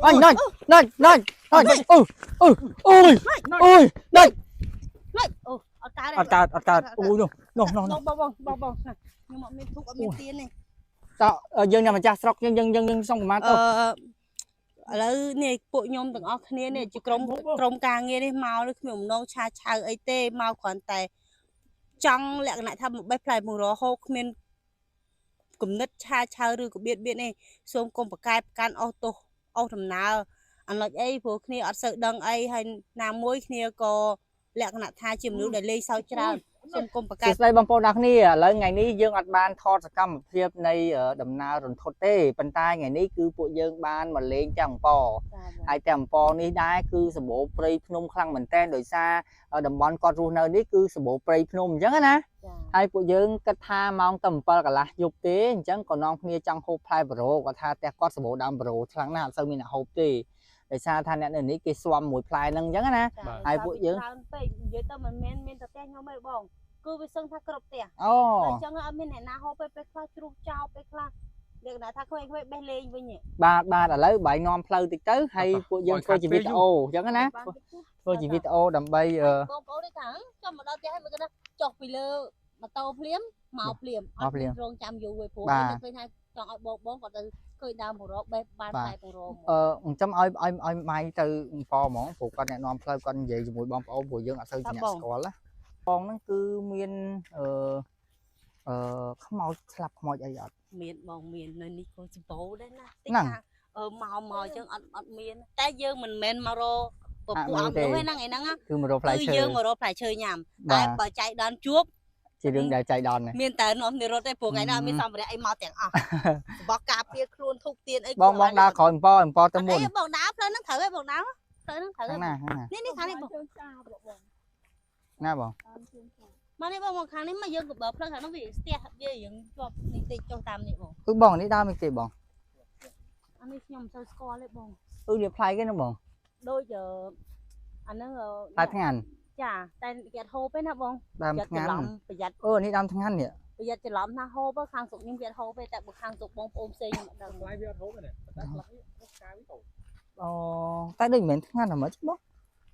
អញណាច់ណាច់ណាច់ណាច់អូអូអូយអូយណាច់ ណាច់អូអត់កើត អត់កើតអត់កើតអូនោះនោះនោះ បងបងបងបងខ្ញុំអត់មានធូបអត់មានទៀនទេ តើយើងអ្នកម្ចាស់ស្រុកយើងយើងយើងសុំកម្មា អឺ ទោស ឥឡូវនេះពួកខ្ញុំទាំងអស់គ្នានេះជាក្រុមក្រុមការងារនេះមកនេះគ្មានបំណងឆាឆៅអីទេមកគ្រាន់តែចង់លក្ខណៈថាមកបេះផ្លែមករហូតគ្មានគំនិតឆាឆៅឬក៏បៀតបៀនទេសូមកុំប្រកែកប្រកាន់អស់ទោសអស់ដំណើរអន្លុចអីព្រោះគ្នាអត់សូវដឹងអីហើយណាមួយគ្នាក៏លក្ខណៈថាជាមនុស្សដែលលេងសើចច្រើនសូមកុំប្រកែក សួស្តីបងប្អូនទាំងគ្នាឥឡូវថ្ងៃនេះយើងអត់បានថតសកម្មភាពនៃដំណើររន្ធត់ទេប៉ុន្តែថ្ងៃនេះគឺពួកយើងបានមកលេងទាំងអំពហើយទាំងអំពនេះដែរគឺសម្បូរព្រៃភ្នំខ្លាំងមែនទែនដោយសារតំបន់គាត់រស់នៅនេះគឺសម្បូរព្រៃភ្នំអញ្ចឹងណាហើយពួកយើងគិតថាម៉ោងតែ7កន្លះយប់ទេអញ្ចឹងក៏នាំគ្នាចង់ហូបផ្លែប្រូគាត់ថាផ្ទះគាត់សម្បូរដើមប្រូខ្លាំងណាស់អត់សូវមានអ្នកហូបទេដោយសារថាអ្នកនៅនេះគេស្វាំមួយផ្លែហ្នឹងអញ្ចឹងណា ហើយពួកយើង ច្រើនពេកនិយាយទៅមិនមែនមានតែផ្ទះខ្ញុំទេបងគឺវាសឹងថាគ្រប់ផ្ទះ អូ តែអញ្ចឹងអត់មានអ្នកណាហូបទេពេលខ្លះជ្រុះចោលពេលខ្លះលក្ខណៈថាក្មេងៗបេះលេងវិញហ៎ បាទបាទឥឡូវបាយនាំផ្លូវតិចទៅហើយពួកយើងធ្វើជាវីដេអូអញ្ចឹងណា បានតិចទៀត ធ្វើជាវីដេអូដើម្បីអឺ បងប្អូននេះថាចុះមកដល់ផ្ទះហើយមកគាត់ថាចុះពីលើម៉ូតូភ្លាមមកភ្លាម មកភ្លាម រងចាំយូរទេព្រោះ បាទ គេឃើញថាចង់ឲ្យបងបងគាត់ទៅឃើញដើមពងរបេះបាន បាទ ផ្លែពងរមក អឺអញ្ចឹងឲ្យឲ្យឲ្យម៉ៃទៅអង្គហ្មងព្រោះគាត់អ្នកនាំផ្លូវគាត់និយាយជាមួយបងប្អូនព្រោះយើងអត់សូវជាអ្នកស្គាល់ណាបងហ្នឹងគឺមានអឺអឺខ្មោចស្លាប់ខ្មោចអីអត់ មានបងមាននៅនេះក៏សម្បូរដែរណាតិច ហ្នឹង ថាអឺមកមកអញ្ចឹងអត់អត់មានតែយើងមិនមែនមករកព អ ពួក មនុស្សទេ អមនុស្សទេហ្នឹងឯហ្នឹងណា គឺមករកផ្លែ គឺ ឈើ យើងមករកផ្លែឈើញ៉ាំតែ បាទ បើចៃដន្យជួប ជារឿងដែលចៃដន្យណា មានតែនាំគ្នារត់ទេព្រោះថ្ងៃណា ហឹម មានសម្ភារៈអីមកទាំងអស់ របស់ការពារខ្លួនធូបទៀនអី បងបងដើរក្រោយអង្គអង្គទៅមុន អីបងដើរផ្លូវហ្នឹងត្រូវហើយបងដើរផ្លូវហ្នឹងត្រូវ ខាង ហើយ ណាខាងណា នេះនេះខាងនេះបង ជើងចាបង ណាបង តាមជើងចា មកនេះបងមកខាងនេះមកយើងក៏បើផ្លូវខាងនោះវាស្ទះវារៀងជាប់នេះតិចចុះតាមនេះបង គឺបងនេះដើរមិនគេបង អានេះខ្ញុំមិនសូវស្គាល់ទេបង អឺវាផ្លែគេណាបង ដូចអឺអាហ្នឹងអឺ ផ្លែថ្ងាន់ ចាតែគេអត់ហូបទេណាបង ដើមថ្ងាន់ ប្រយ័ត្នច្រឡំប្រយ័ត្ន អឺនេះដើមថ្ងាន់នេះ ប្រយ័ត្នច្រឡំថាហូបខាងស្រុកខ្ញុំគេអត់ហូបទេតែបើខាងស្រុកបងប្អូនផ្សេងខ្ញុំអត់ដឹង ផ្លែវាអត់ហូបទេណាតែផ្លែផ្កាវាហូប អូតែដូចមិនមែនថ្ងាន់ហ្មងបង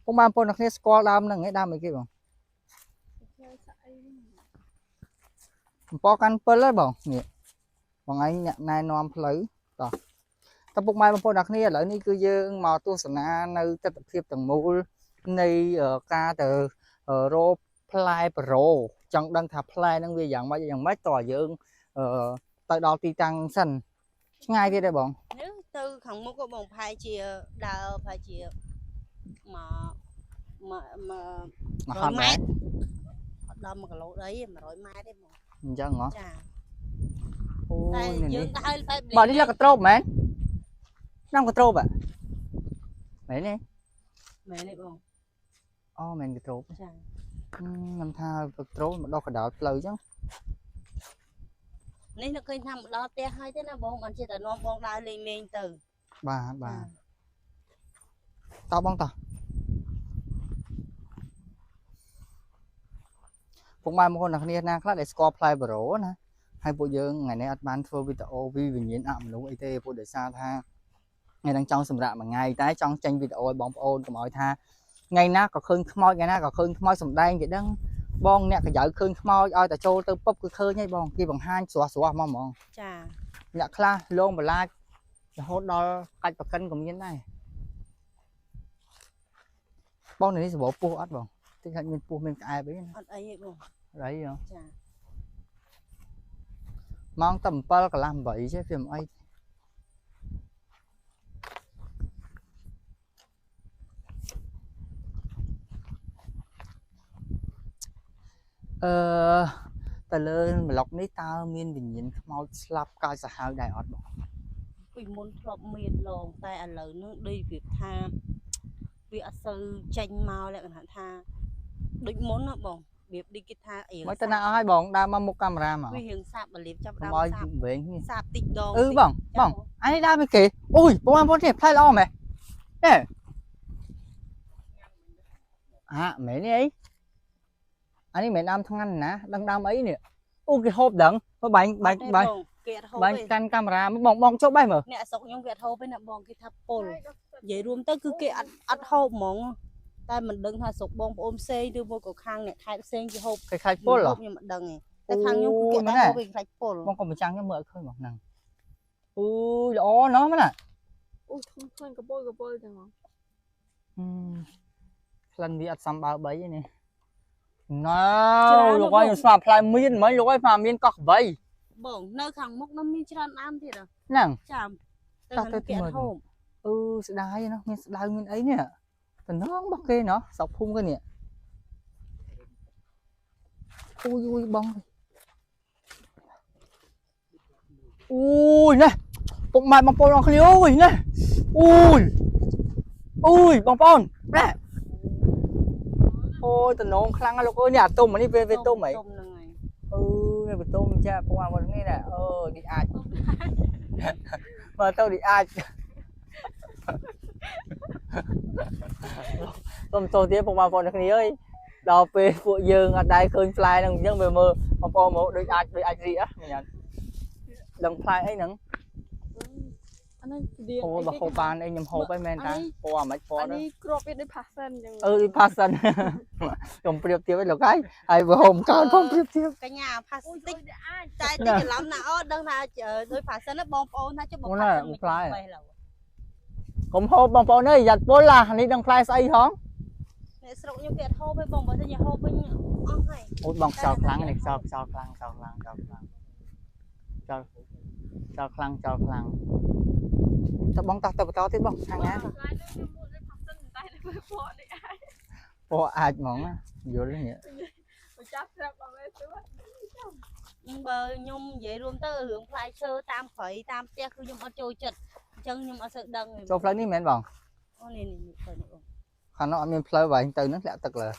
ពុកបងប្អូនអ្នកគ្នាស្គាល់ដើមហ្នឹងឯងដើមអីគេបង ជើងស្អីហ្នឹង អំពកាន់ពិលហើយបងនេះបងឯងអ្នកណែនាំផ្លូវតោះតើពុកម៉ែបងប្អូនអ្នកគ្នាឥឡូវនេះគឺយើងមកទស្សនានៅទស្សនភាពទាំងមូលនៃការទៅរកផ្លែប្រូចង់ដឹងថាផ្លែហ្នឹងវាយ៉ាងម៉េចយ៉ាងម៉េចតើយើងទៅដល់ទីតាំងសិនឆ្ងាយទៀតទេបង នេះទៅខាងមុខក៏បងប្រហែលជាដើរប្រហែលជាមកមកមក មកហត់ដែរ អត់ដល់1គីឡូដីទេ100ម៉ែត្រទេបង អញ្ចឹងហ៎ ចា អូ តែ យនេះ យើងដើរបែប បើនេះលកក្រូបមែនឆ្នាំកន្ទ្រូបហ៎មែនទេ មែនទេបង អូមែនកន្ទ្រូប ចា ខ្ញុំថាកន្ទ្រូបមកដល់កណ្ដាលផ្លូវអញ្ចឹង នេះនឹកឃើញថាមកដល់ផ្ទះហើយទេណាបងបានជាតែនាំបងដើរលេងលេងទៅ បាទបាទតោះបងតោះពុកម៉ែបងប្អូនអ្នកគ្នាណាខ្លះដែលស្គាល់ផ្លែប្រូណាហើយពួកយើងថ្ងៃនេះអត់បានធ្វើវីដេអូវីវិញ្ញាណអមនុស្សអីទេពួកដោយសារថាថ្ងៃហ្នឹងចង់សម្រាកមួយថ្ងៃតែចង់ចេញវីដេអូឲ្យបងប្អូនកុំឲ្យថាថ្ងៃណាក៏ឃើញខ្មោចថ្ងៃណាក៏ឃើញខ្មោចសំដែងគេដឹងបងអ្នកកញ្ចៅឃើញខ្មោចឲ្យតែចូលទៅពឹបគឺឃើញហើយបងគេបង្ហាញស្រស់ស្រស់មកហ្មង ចា អ្នកខ្លះលងបន្លាចរហូតដល់កាច់ប្រកិនក៏មានដែរបងនៅនេះសម្បូរពស់អត់បងតិចថាមានពស់មានក្អែបអីណា អត់អីទេបង រៃហ៎ ចា ម៉ោងតែ7កន្លះ8ចេះវាមិនអីទេអឺតើលើប្លុកនេះតើមានវិញ្ញាណខ្មោចស្លាប់កាយសាហាវដែរអត់បង ពីមុនធ្លាប់មានលងតែឥឡូវហ្នឹងដូចវាថាវាអត់សូវចេញមកលក្ខណៈថាដូចមុនណាបងរបៀបដូចគេថារៀង មិនទៅណាអស់ហើយបងដើរមកមុខកាមេរ៉ាមក វារៀងសាបបលៀបចាប់ដើ កុំឲ្យ មសាប វែងនេះ សាបតិចដង អឺបង ចា បងអានេះដើរមិនគេអូយបងប្អូននេះផ្លែល្អមែនទេអាមែនទេអីអានេះមិនមែនដើមថ្ងាន់ណាដឹងដើមអីនេះអូគេហូបដឹងបើបាញ់បាញ់បាញ់ អត់ទេបង គេអត់ហូប បាញ់ ទេ កាន់កាមេរ៉ាបងបងចុះបេះមើល អ្នកស្រុកខ្ញុំគេអត់ហូបទេណាបងគេថាពុលនិយាយរួមទៅគឺគេអត់ហូបហ្មងតែមិនដឹងថាស្រុកបងប្អូនផ្សេងឬមួយក៏ខាងអ្នកខេត្តផ្សេងគេហូប គេខ្លាចពុលហ៎ ហូបខ្ញុំមិនដឹងទេតែខាងខ្ញុំគឺគេអត់ហូបទេខ្លាចពុល បងក៏មិនចាំងខ្ញុំមើលអត់ឃើញហ្មងហ្នឹងអូយល្អណោះមែនណា អូធំខ្លួនកពលកពលចឹងហ្មង ហឹមក្លិនវាអត់សំបើបីទេនេះណៅលោកអើយខ្ញុំស្មានផ្លែមៀនមិញលោកអើយស្មានមានកោះក្បី បងនៅខាងមុខនោះមានច្រើនដើមទៀតហ៎ ហ្នឹង ចាំតែខាងគេអត់ហូប អឺស្ដាយណោះមានស្ដៅមានអីនេះតំណងរបស់គេណោះស្រុកភូមិគេនេះអូយអូយបងអូយណែពុកម៉ែបងប្អូនអរគ្នាអូយណែអូយអូយបងប្អូនណែអូយតំណងខ្លាំងណាស់លោកអើយនេះអាទុំអានេះវាទុំហី ទុំហ្នឹងហើយ អឺនេះបន្ទុំចាពុកម៉ែបងនេះណែអឺនេះអាចមើលទៅនេះអាច សុំទោសទៀតពុកម៉ែបងប្អូនទាំងគ្នាអើយដល់ពេលពួកយើងអត់ដែរឃើញផ្លែហ្នឹងអញ្ចឹងវាមើលបងប្អូនមកដូចអាចដូចអាចរីកហ៎មិនយ៉ាងដឹងផ្លែអីហ្នឹង អានេះស្តៀង អូបើហូបបានអីខ្ញុំហូបហើយមែនតាពណ៌មិនពណ៌ អានេះគ្រាប់វាដូចផាសិនចឹង អឺដូចផាសិន ខ្ញុំប្រៀបធៀបឲ្យលោកហើយហើយបើហូបមិនកើតផងប្រៀបធៀប កញ្ញាផា អូយ ស្ទិក អាច តែតិចច្រឡំណាអូដឹងថាដូចផាសិនណាបងប្អូនថាចុះបើ អូណា ផាសិនមិន ផ្លែ បេះឡើយ កុំហូបបងប្អូនអើយយ៉ាត់ពុលឡានេះដឹងផ្លែស្អីហង អ្នកស្រុកខ្ញុំគេអត់ហូបទេបងបើសិនជាហូបវិញអស់ហើយ អូយបងខ្យល់ខ្លាំងនេះខ្យល់ខ្យល់ខ្លាំងខ្យល់ខ្លាំងខ្យល់ខ្លាំងខ្យល់ខ្យល់ខ្លាំងខ្យល់ខ្លាំងតើបងតោះទៅបន្តទៀតបងខាងណា ផ្លែនេះវាមួដូចផាសិនតែវាពណ៌នេះអាច ពណ៌អាចហ្មងណាយល់នេះ បើចាប់ស្រាប់បងឯងទៅ បើខ្ញុំនិយាយរួមទៅរឿងផ្លែឈើតាមព្រៃតាមផ្ទះគឺខ្ញុំអត់ចូលចិត្តអញ្ចឹងខ្ញុំអត់សូវដឹងទេ ចូលផ្លូវនេះមែនបង អូនេះនេះនេះផ្លូវនេះបង ខាងនោះអត់មានផ្លូវបែងទៅហ្នឹងធ្លាក់ទឹកលើ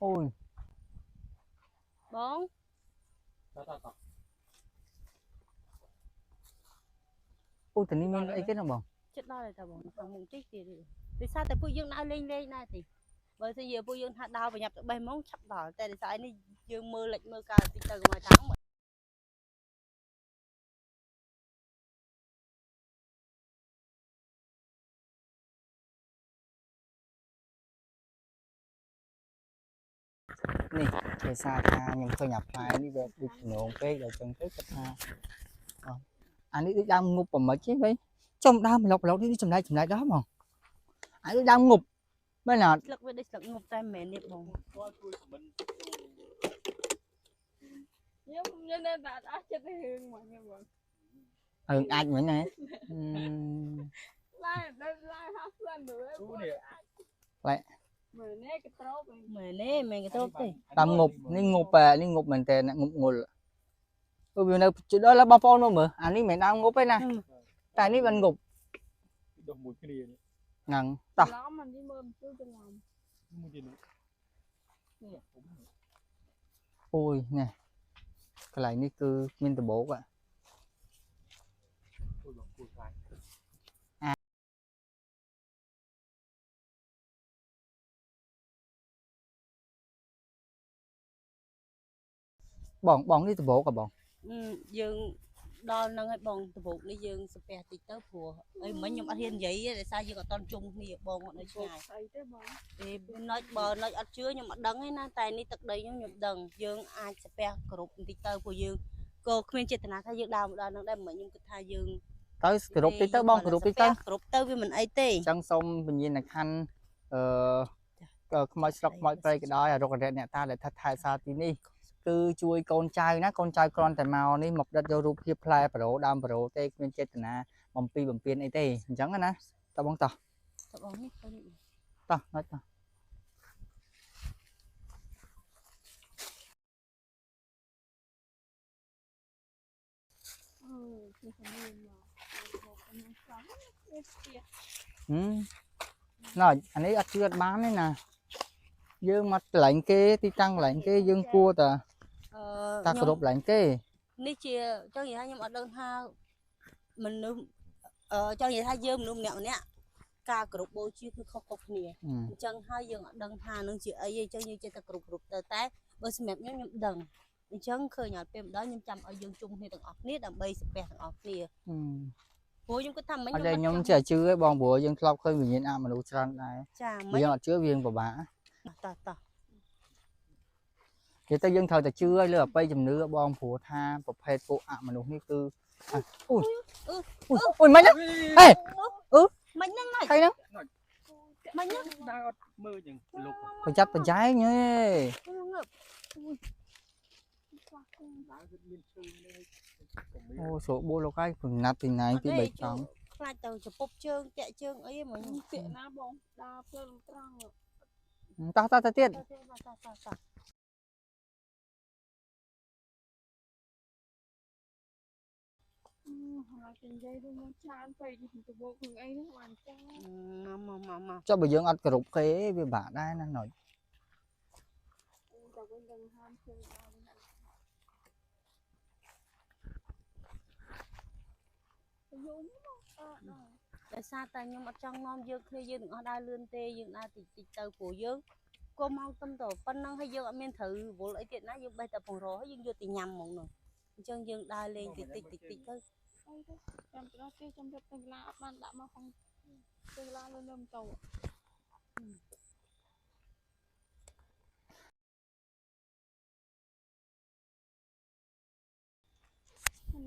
អូយ បង តោះតោះតោះ អូតនេះមានអីគេហ្នឹងបង ចិត្តដល់ហើយតាបងខាងមុខតិចទៀតទេដោយសារតែពួកយើងដើរលេងលេងដែរទេបើសិនជាពួកយើងថាដើរប្រញាប់ទៅបេះហ្មងឆាប់ដល់តែដោយសារឯនេះយើងមើលលិចមើលកាលតិចទៅកុំឲ្យថា នេះគេសារថាខ្ញុំឃើញអាផ្លែនេះវាដូចចំណងពេកដល់ចឹងទៅគាត់ថាអត់អានេះដូចដើមងប់ប្រមិចទេវិញចំដើមប្លុកប្លុកនេះដូចចំណែកចំណែកដល់ហ្មងអានេះដូចដើមងប់មែនអត់ ស្លឹកវាដូចស្លឹកងប់តែមិនមែនទេបង គាត់ជួយខមមិន ខ្ញុំខ្ញុំនៅតែអត់ចិត្តរឿងហ្មងខ្ញុំបង រឿងអាចមិញណា ឡាយដល់ឡាយផាសិនមើល ទូនេះ មើលនេះកត្រោប មែនទេមែនកន្ទប់ទេ ដើមងប់នេះងប់នេះងប់មែនតើងប់ងល់អឺវានៅជិតដល់បងប្អូនមកមើលអានេះមិនមែនដើមងប់ទេណាតែនេះវាងប់ ដុះមួយគ្នានេះ ហ្នឹងតោះ ច្រឡំអានេះមើលមិនជួយច្រឡំ មួយទៀតនេះនេះ អូយនេះកន្លែងនេះគឺមានដបោកอ่ะ គួយបងគួយខ្លាច បងបងនេះដបោកอ่ะបង យើងដល់ហ្នឹងហើយបងដបូកនេះយើងស្ពះតិចទៅព្រោះអីមិញខ្ញុំអត់ហ៊ាននិយាយទេដោយសារយើងអត់តន់ជុំគ្នាបងគាត់នៅឆ្ងាយ ស្អីទេបង ទេណុចបើណុចអត់ជឿខ្ញុំអត់ដឹងទេណាតែនេះទឹកដីខ្ញុំខ្ញុំដឹងយើងអាចស្ពះគ្រប់បន្តិចទៅព្រោះយើងក៏គ្មានចេតនាថាយើងដើរមកដល់ហ្នឹងដែរមិញខ្ញុំគិតថាយើង ទៅគ្រប់តិចទៅបងគ្រប់តិចទៅ គ្រប់ទៅវាមិនអីទេ អញ្ចឹងសូមវិញ្ញាណក្ខន្ធអឺខ្មោចស្រុកខ្មោចព្រៃក៏ដោយអរុក្ខរៈអ្នកតាដែលថាថែសារទីនេះគឺជួយកូនចៅណាកូនចៅគ្រាន់តែមកនេះមកផ្ដិតយករូបភាពផ្លែប្រូដើមប្រូទេគ្មានចេតនាបំពីបំពេញអីទេអញ្ចឹងណាតោះបងតោះ តបងនេះទៅនេះ តោះណុចតោះ អឺគឺខ្ញុំមកខ្ញុំស្លាប់នេះស្ទា ហឹមណ៎អានេះអត់ជឿអត់បានទេណាយើងមកកន្លែងគេទីតាំងកន្លែងគេយើងគួរតែ អឺ តាគ្រប់កន្លែងគេ នេះជាចង់និយាយថាខ្ញុំអត់ដឹងថាមនុស្សអឺចង់និយាយថាយើងមនុស្សម្នាក់ម្នាក់ ការគោរពបូជាគឺខុសៗគ្នាអញ្ចឹងហើយយើងអត់ដឹងថានឹងជាអីទេអញ្ចឹងយើងចេះតែគោរពគោរពទៅតែបើសម្រាប់ខ្ញុំខ្ញុំដឹងអញ្ចឹងឃើញអត់ពេលម្ដងខ្ញុំចាំឲ្យយើងជុំគ្នាទាំងអស់គ្នាដើម្បីស្ពះទាំងអស់គ្នាព្រោះខ្ញុំគិតថាមិញ អត់ទេខ្ញុំចេះជឿឯងបងព្រោះយើងធ្លាប់ឃើញវិញ្ញាណអមនុស្សច្រើនដែរ ចាមិញ យើងអត់ជឿវាពិបាក តោះតោះ និយាយទៅយើងត្រូវតែជឿឲ្យលើអបិយជំនឿបងព្រោះថាប្រភេទពួកអមនុស្សនេះគឺអូយអូយមិនហ្នឹងហេ មិញហ្នឹងណា ថៃហ្នឹង មិញហ្នឹង ដើរអត់មើលយ៉ាងលុក ប្រយ័ត្នប្រយែងហេ ងើប ខ្វះគូ ដើរគឺមានឈើនេះក៏មាន អូស្រួលបួលលោកហើយកំណាត់ពីណៃពី3ចង់ ខ្លាចទៅចពប់ជើងតាក់ជើងអីហ្មង ទៀកណាបងដើរផ្លូវត្រង់ តោះតោះទៅទៀត តោះតោះតោះតោះ ហើយគេនិយាយរឿងមកច្រើនពេកទៅបោករឿងអីហ្នឹងបានចឹង មកមកមកមក ចុះបើយើងអត់គោរពគេវាបាក់ដែរណាណុយ តែវិញដឹងហាមជើងដើរវិញយំអត់ដល់ ដោយសារតែខ្ញុំអត់ចង់នាំយើងគ្នាយើងទាំងអស់ដើរលឿនទេយើងដើរតិចតិចទៅព្រោះយើងក៏មកទំទៅប៉ុណ្ណឹងហើយយើងអត់មានត្រូវវល់អីទៀតណាយើងបេះតែពង្រហើយយើងយកទៅញ៉ាំហ្មងនោះអញ្ចឹងយើងដើរលេងតិចតិចតិចតិចទៅ អីទៅចាំទៅដល់គេចាំរត់ទៅកន្លាអត់បានដាក់មកក្នុងទៅកន្លាលើលើម៉ូតូ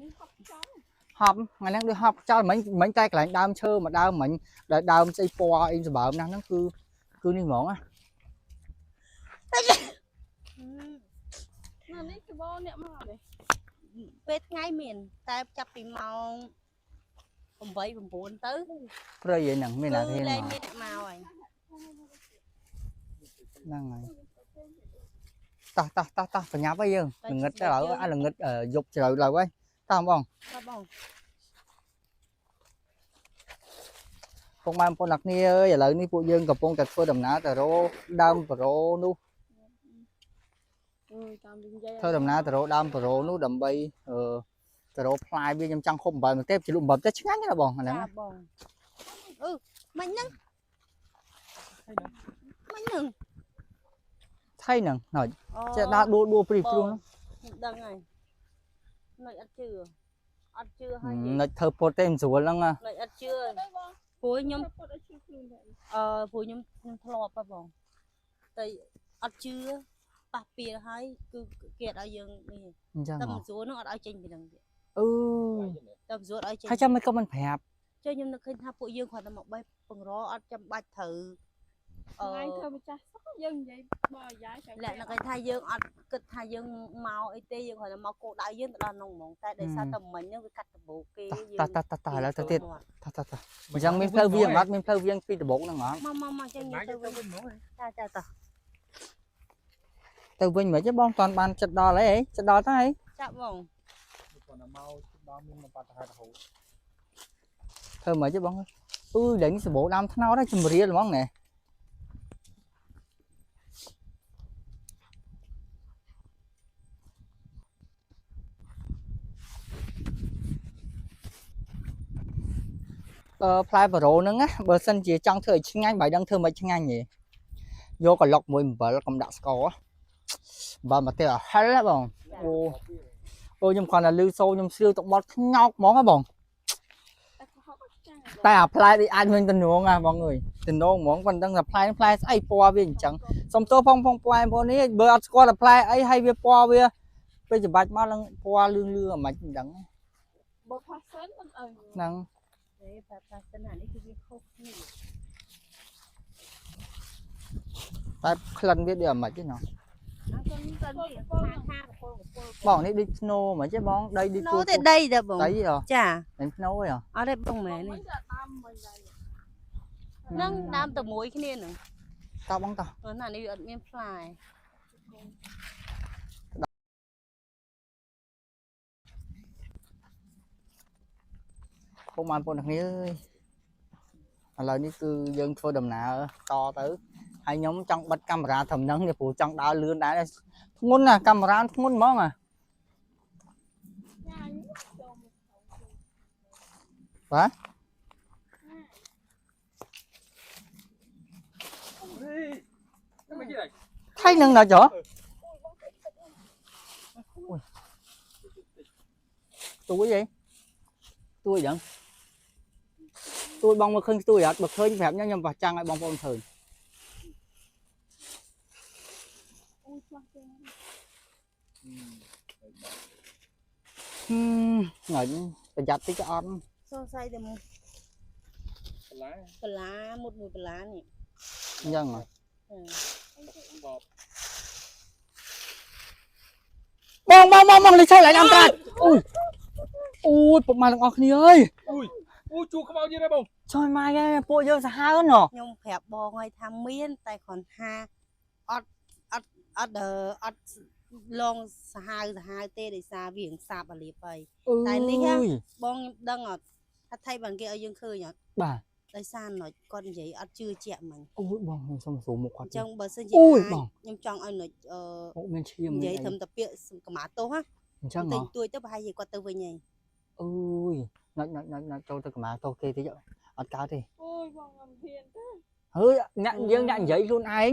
នេះហប់ចោល ហប់ថ្ងៃហ្នឹងដូចហប់ចោលមិញមិញតែកន្លែងដើមឈើមួយដើមមិញដែលដើមស្អីពណ៌អីសម្បើមណាស់ហ្នឹងគឺគឺនេះហ្មងណា ណានេះក្បោអ្នកមកទេ ពេលថ្ងៃមានតែចាប់ពីម៉ោង8 9ទៅ ព្រៃឯហ្នឹងមានអា គឺ ធានមក លែងមានអ្នកមកហើយ ហ្នឹងហើយតោះតោះតោះតោះបញ្ញាប់ហើយយើងល្ងិតទៅឥឡូវអាល្ងិតយប់ជ្រៅឡើយហើយតោះបង បាទបង ពុកម៉ែបងប្អូនអ្នកគ្នាអើយឥឡូវនេះពួកយើងកំពុងតែធ្វើដំណើរទៅរកដើមប្រូនោះ អើយតាមនិយាយ ធ្វើដំណើរទៅរកដើមប្រូនោះដើម្បីអឺទៅរកផ្លែវាខ្ញុំចង់ខុបអំបិលមកទេជ្លក់អំបិលទេឆ្ងាញ់ណាស់បងអាហ្នឹង ចាបងអឺមិញហ្នឹងមិញហ្នឹង ថៃហ្នឹងណុច អូ ចេះដើរដួលដួលព្រីព្រួស ខ្ញុំដឹងហើយនឹកអត់ជឿអត់ជឿហើយនិយាយ ណុចធ្វើពុតទេមិនស្រួលហ្នឹងណា នឹកអត់ជឿ ទៅបង ព្រោះខ្ញុំ ពុតឲ្យឈឺខ្លួនដែរ អឺព្រោះខ្ញុំខ្ញុំធ្លាប់ហ៎បងតែអត់ជឿប៉ះពៀលហើយគឺគេអត់ឲ្យយើងនេះ អញ្ចឹងហ៎ តែមិនស្រួលនោះអត់ឲ្យចេញពីហ្នឹងទៀត អឺ តែមិនស្រួលអត់ឲ្យចេញ ហើយចាំមិនក៏មិនប្រាប់ ចុះខ្ញុំនឹកឃើញថាពួកយើងគ្រាន់តែមកបេះពង្រអត់ចាំបាច់ត្រូវអឺ ថ្ងៃធ្វើម្ចាស់សោះយើងនិយាយបើអាយ៉ាចាំ លក្ខណៈគេថាយើងអត់គិតថាយើងមកអីទេយើងគ្រាន់តែមកគោលដៅយើងទៅដល់នោះហ្មងតែដោយសារតែមិញហ្នឹងវាកាត់ដបូកគេ តោះតោះតោះតោះឥឡូវទៅទៀតតោះតោះតោះអញ្ចឹងមានផ្លូវវាងអត់មានផ្លូវវាងពីដំបូងហ្នឹងហ៎ មកមកមកចឹង ណា យើងទៅ ទៅ វិញ វិញហ្មង ចាចាតោះ ទៅវិញមិនទេបងតាន់បានចិត្តដល់ហើយចិត្តដល់ទៅហើយ ចាប់បង គាត់មកដល់មានមកបាត់ទៅហើយរហូត ធ្វើមិនទេបងអឺលែងសបោដើមថ្នោតហើយជំរាលហ្មងណែអឺផ្លែប្រូហ្នឹងណាបើសិនជាចង់ធ្វើឲ្យឆ្ងាញ់បើដឹងធ្វើមិនឆ្ងាញ់ទេយកកឡុកមួយអំបិលកុំដាក់ស្ករអំបិលមកទៀតឲ្យហិលហ៎បងអូអូខ្ញុំគ្រាន់តែលឺសូរខ្ញុំស្រាវទឹកបត់ខ្ញោកហ្មងហ៎បង តែកុហកចាស់ តែអាផ្លែនេះអាចមានតំណងហ่ะបងអើយតំណងហ្មងប៉ុន្តែថាផ្លែផ្លែស្អីពណ៌វាអញ្ចឹងសុំទោសផងផងផ្លែបងនេះបើអត់ស្គាល់តែផ្លែអីហើយវាពណ៌វាពេលច្បាច់មកឡើងពណ៌លឿងលឿងអាម៉េចមិនដឹង បើផាសិនមិនអី ហ្នឹង ទេតែផ្លែសិនអានេះគឺវាខុសគ្នា តែក្លិនវាដូចអាម៉េចទេណោះ អត់ទៅទៅថាថាកពលកពល បងនេះដូចស្នូហ្មងទេបងដីដូច ណូទេដីទេបង ដីហ៎ ចា មិនស្នូទេហ៎ អត់ទេបងមែន មិន ទេ តាមមិនដែរ ហ្នឹងដើមតែមួយគ្នាហ្នឹង តោះបងតោះ គាត់ថានេះវាអត់មានផ្លែ ពុកម៉ែបងប្អូនទាំងគ្នាអើយឥឡូវនេះគឺយើងធ្វើដំណើរតទៅហើយខ្ញុំចង់បិទកាមេរ៉ាត្រឹមហ្នឹងនេះព្រោះចង់ដើរលឿនដែរធ្ងន់ណាស់កាមេរ៉ាធ្ងន់ហ្មងអា ញ៉ាញចូលមក បាទ ទៀតហើយ ថៃនឹងណាចុះទួយអីទួយចឹងទួយបងមកឃើញទួយអត់បើឃើញប្រាប់ខ្ញុំខ្ញុំបោះចាំងឲ្យបងប្អូនឃើញ អូឆ្លោះទេ ហឹមញ៉ាំប្រយ័ត្នតិចក៏អត់ សង្ស័យតែ បន្លា បន្លាមុតមួយបន្លានេះ អញ្ចឹងហ៎ បប បងបងបងបងលេខឆៃឡើងតាមត្រាច់អូយអូយពុកម៉ែទាំងអស់គ្នាអើយ អូយអូយជួខ្មោចទៀតហើយបង ចុយម៉ែឯងពួកយើងសាហាវណោះ ខ្ញុំប្រាប់បងឲ្យថាមាន តែគ្រាន់ថាអត់អត់អត់អត់លងសាហាវសាហាវទេដោយសារវារៀងសាបអាលៀបហើយ តែនេះហ៎ បងខ្ញុំដឹងអត់ថាថៃបានគេឲ្យយើងឃើញអត់ បាទ ដោយសារណុចគាត់និយាយអត់ជឿជាក់មិញ អូយបងខ្ញុំសុំស្រួលមុខគាត់ អញ្ចឹងបើសិនជា អូយ អាច បង ខ្ញុំចង់ឲ្យណុចអឺ មុខមានឈាម និយាយ មានអី ត្រឹមតែពាក្យកម្មាទោសណា អញ្ចឹងហ៎ តិចតួចទៅប្រហែលជាគាត់ទៅវិញហើយ អើយណាច់ណាច់ណាច់ណាច់ចូលទៅកម្មាទោសគេតិចអត់កើតទេ អូយបងអត់ហ៊ានទេ ហើយអ្នកយើងអ្នកនិយាយខ្លួនឯង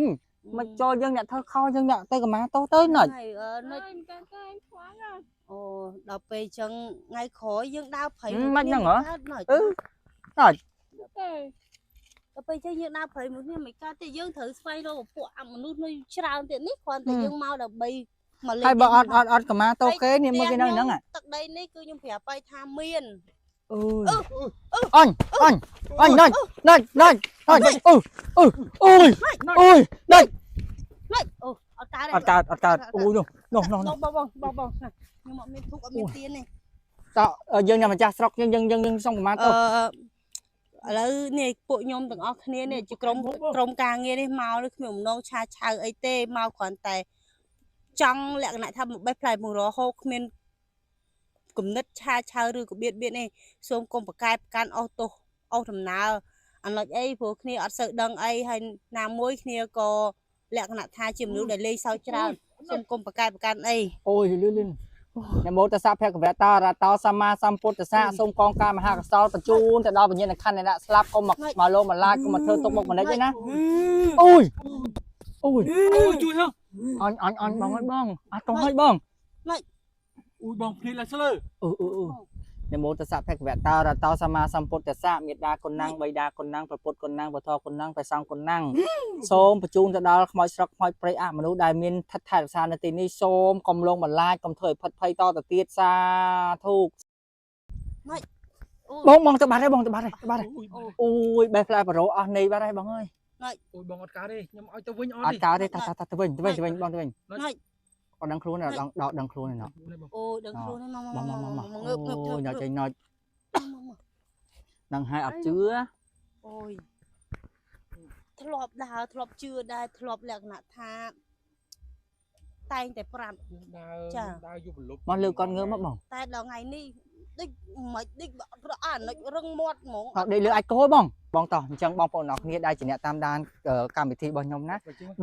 មកចូលយើងអ្នកធ្វើខុសយើងអ្នកទៅកម្មាទោសទៅណាច់ ហើយអឺណុច អើយមិនកើតទេខ្លាំងណាស់ អូដល់ពេលអញ្ចឹងថ្ងៃក្រោយយើងដើរព្រៃ មិនហ្នឹងហ៎ កើតណុច អឺណាច់ ទេ ដល់ពេលអញ្ចឹងយើងដើរព្រៃមួយគ្នាមិនកើតទេយើងត្រូវស្វែងរកពពួកអមនុស្សនៅច្រើនទៀតនេះគ្រាន់តែយើងមកដើម្បីមកលេង ហើយបើអត់អត់អត់កម្មាទោសគេនេះមើលគេនៅហ្នឹង ទឹកដីនេះគឺខ្ញុំប្រាប់ឲ្យថាមាន អើយអញអញអញណាច់ណាច់ណាច់ណាច់អឺអឺអូយអូយណាច់ ណុចអូអត់កើតទេ អត់កើតអត់កើតអូយនោះនោះនោះ បងបងបងបងខ្ញុំអត់មានធុកអត់មានទៀនទេ តើយើងអ្នកម្ចាស់ស្រុកយើងយើងយើងសុំកម្មា អឺ ទោស ឥឡូវនេះពួកខ្ញុំទាំងអស់គ្នានេះជាក្រុមក្រុមការងារនេះមកនេះគ្មានបំណងឆាឆៅអីទេមកគ្រាន់តែចង់លក្ខណៈថាមកបេះផ្លែមករហូតគ្មានគំនិតឆាឆៅឬក៏បៀតបៀនទេសូមកុំប្រកែប្រកាន់អស់ទោសអស់ដំណើរអាណិចអីព្រោះគ្នាអត់សូវដឹងអីហើយណាមួយគ្នាក៏លក្ខណៈថាជាមនុស្សដែលលេងសើចច្រើនសូមកុំប្រកែប្រកាន់អី អូយលឿនលឿននមោតស្សៈភគវតោរតោសម្មាសម្ពុទ្ធស្សៈសូមកងការមហាកសលបញ្ជូនទៅដល់វិញ្ញាណក្ខន្ធអ្នកស្លាប់កុំមកមកលោមកឡាចកុំមកធ្វើទុកបុកម្នេចទេណាអូយអូយ អូយជួយហ៎ អញអញអញបងអើយបងអត់តោះឲ្យបង អូយបងភ្លេចឡើងស្លើ អឺអឺអឺនមោតស្សៈភគវតោរតោសម្មាសម្ពុទ្ធស្សៈមេត្តាគុណังបិតាគុណังព្រះពុទ្ធគុណังព្រះធម៌គុណังព្រះសង្ឃគុណังសូមបញ្ជូនទៅដល់ខ្មោចស្រុកខ្មោចព្រៃអមនុស្សដែលមានថិតថែរក្សានៅទីនេះសូមកុំលងបន្លាចកុំធ្វើឲ្យផិតភ័យតទៅទៀតសាធុបងបងទៅបាត់ហើយបងទៅបាត់ហើយទៅបាត់ហើយ អូយ អូយបេះផ្លែប្រូអស់នៃបាត់ហើយបងអើយ អូយបងអត់កើតទេខ្ញុំឲ្យទៅវិញអត់ អត់ ទេ កើតទេតាតាទៅវិញទៅវិញទៅវិញបងទៅវិញ ណុច អត់ដឹងខ្លួនអត់ដឹងដល់ដឹងខ្លួនឯណោះ បង អូដឹងខ្លួនហើយមក មកមកមក មកងើបងើប អូយញ៉ាំចេញណុច មក ដឹងហើយអត់ជឿ អូយធ្លាប់ដើរធ្លាប់ជឿដែរធ្លាប់លក្ខណៈថាតែងតែប្រាប់ ដើរដើរយប់ប្រលប់ មកលើកគាត់ងើបមកបង តែដល់ថ្ងៃនេះដូចមិនដូចប្រអអាណិចរឹងមាត់ហ្មង អត់ដេកលើអាចគោបងបងតោះអញ្ចឹងបងប្អូនអរគ្នាដែលជាអ្នកតាមដានកម្មវិធីរបស់ខ្ញុំណា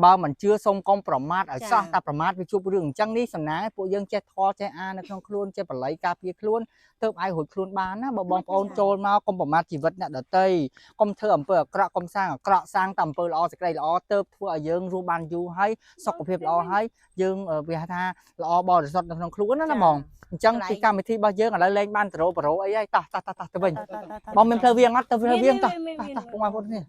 បើមិនជឿសូមកុំប្រមាថឲ្យសោះតែប្រមាថវាជួបរឿងអញ្ចឹងនេះសំណាងពួកយើងចេះធေါ်ចេះអានៅក្នុងខ្លួនចេះបល័យការពារខ្លួនទើបអាចរួចខ្លួនបានណាបើបងប្អូនចូលមកកុំប្រមាថជីវិតអ្នកដទៃកុំធ្វើអំពើអាក្រក់កុំសាងអាក្រក់សាងតែអំពើល្អសេចក្តីល្អទើបធ្វើឲ្យយើងរស់បានយូរហើយសុខភាពល្អហើយយើងវាហៅថាល្អបរិសុទ្ធនៅក្នុងខ្លួនណាណាបងអញ្ចឹងពីកម្មវិធីរបស់យើងឥឡូវលែងបានប្រូប្រូអីហើយតោះតោះតោះទៅវិញបងមានផ្លូវវាងអត់ទៅផ្លូវវាងតោះតោះតោះពុកម៉ែបងប្អូននេះ